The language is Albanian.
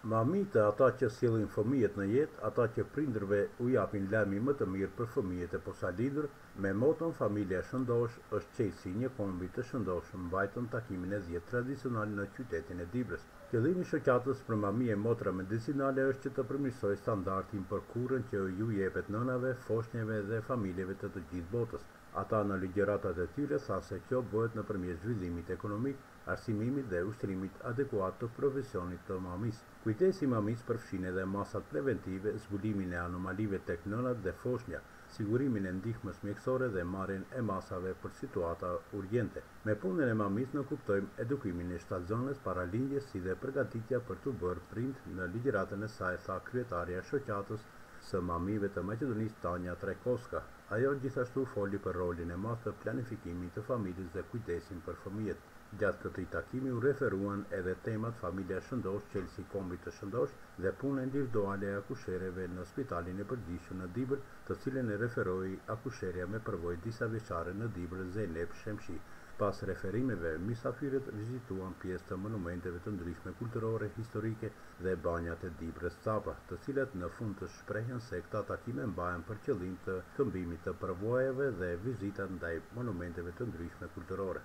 Mamitë, ata që sjellin fëmijët në jetë, ata që prindërve u japin lajmin më të mirë për fëmijët e posalindur, me moton Familja e shëndoshë është çelësi i një kombi të shëndoshë mbajtën takimin e dhjetë tradicional në qytetin e Dibrës. Qëllimi i shoqatës për mami e motra medicinale është që të përmirësojë standardin për kurën që ju jepet nënave, foshnjeve dhe familjeve të të gjithë botës. Ata në ligjëratat e tyre thanë se kjo bëhet nëpërmjet zhvillimit ekonomik, arsimimit dhe ushtrimit adekuat të profesionit të mamisë. Kujdesi i mamisë përfshin edhe masat preventive, zbulimin e anomalive tek nënat dhe foshnja, sigurimin e ndihmës mjekësore dhe marrjen e masave për situata urgjente. Me punën e mamisë nënkuptojmë edukimin e shtatzënës para lindjes si dhe përgatitja për t'u bërë prind në ligjëratën e saj tha kryetarja e shoqatës së mamive të Maqedonisë Tanja Trajkovska. Ajo gjithashtu foli për rolin e madh të planifikimit të familjes dhe kujdesin për fëmijët. Gjatë këtij takimi u referuan edhe temat Familja e shëndoshë, çelësi i kombit të shëndoshë dhe puna individuale e akushereve në Spitalin e Përgjithshëm në Dibër, të cilën e referoi akusherja me përvojë disavjeçare në Dibër, Zejnep Shemshi. Pas referimeve, mysafirët vizituan pjesë të monumenteve të ndryshme kulturore, historike dhe banjat e Dibrës Capa, të cilat në fund të shprehën se këta takime mbahen për qëllim të këmbimit të përvojave dhe vizitat ndaj monumenteve të ndryshme kulturore.